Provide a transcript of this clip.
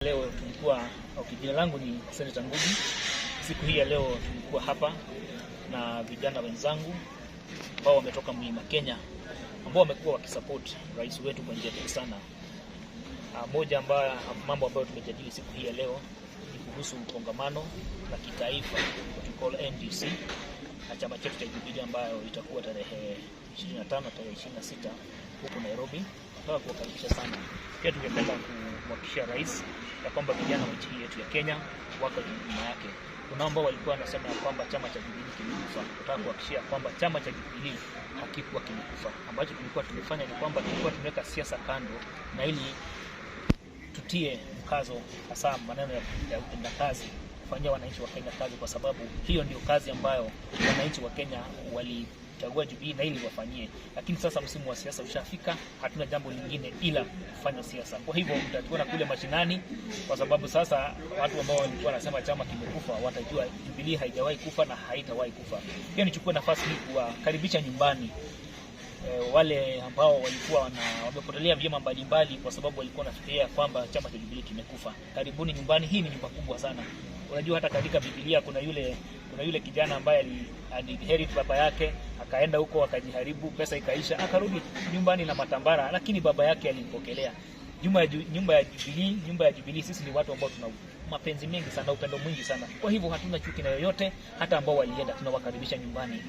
Leo tulikuwa okay, jina langu ni Senator Ngugi. Siku hii ya leo tulikuwa hapa na vijana wenzangu ambao wametoka Mlima Kenya ambao wamekuwa wakisupport rais wetu kwa njia nyingi sana. Moja ambayo mambo ambayo tumejadili siku hii ya leo ni kuhusu kongamano la kitaifa, what we call NDC, na chama chetu cha Jubilee ambayo itakuwa tarehe 25, tarehe 26 huku Nairobi. Nataka kuwakaribisha sana. Pia tungependa kumhakikishia rais ya kwamba vijana wa nchi hii yetu ya Kenya wako nyuma yake. Kuna ambao walikuwa wanasema ya kwamba chama cha Jubilee kimekufa. Nataka kuhakikishia kwamba chama cha Jubilee hakikuwa kimekufa. Ambacho tulikuwa tumefanya ni kwamba tulikuwa tumeweka siasa kando na ili tutie mkazo hasa maneno ya utendakazi, kufanyia wananchi wa Kenya kazi, kwa sababu hiyo ndio kazi ambayo wananchi wa Kenya walichagua Jubilee na ili wafanyie. Lakini sasa msimu wa siasa ushafika, hatuna jambo lingine ila kufanya siasa. Kwa hivyo mtatuona kule mashinani, kwa sababu sasa watu ambao walikuwa wanasema chama kimekufa watajua Jubilee haijawahi kufa na haitawahi kufa. Pia nichukue nafasi hii kuwakaribisha nyumbani wale ambao walikuwa wamepotelea vyama mbalimbali kwa sababu walikuwa wanafikiria kwamba chama cha Jubilee kimekufa. Karibuni nyumbani, hii ni nyumba kubwa sana. Unajua hata katika Biblia kuna yule kijana ambaye ali-inherit baba yake, akaenda huko akajiharibu, pesa ikaisha, akarudi nyumbani na matambara, lakini baba yake alimpokelea. Nyumba ya Jubilee, nyumba ya Jubilee, sisi ni watu ambao tuna mapenzi mengi sana, upendo mwingi sana. Kwa hivyo hatuna chuki na yoyote, hata ambao walienda tunawakaribisha nyumbani.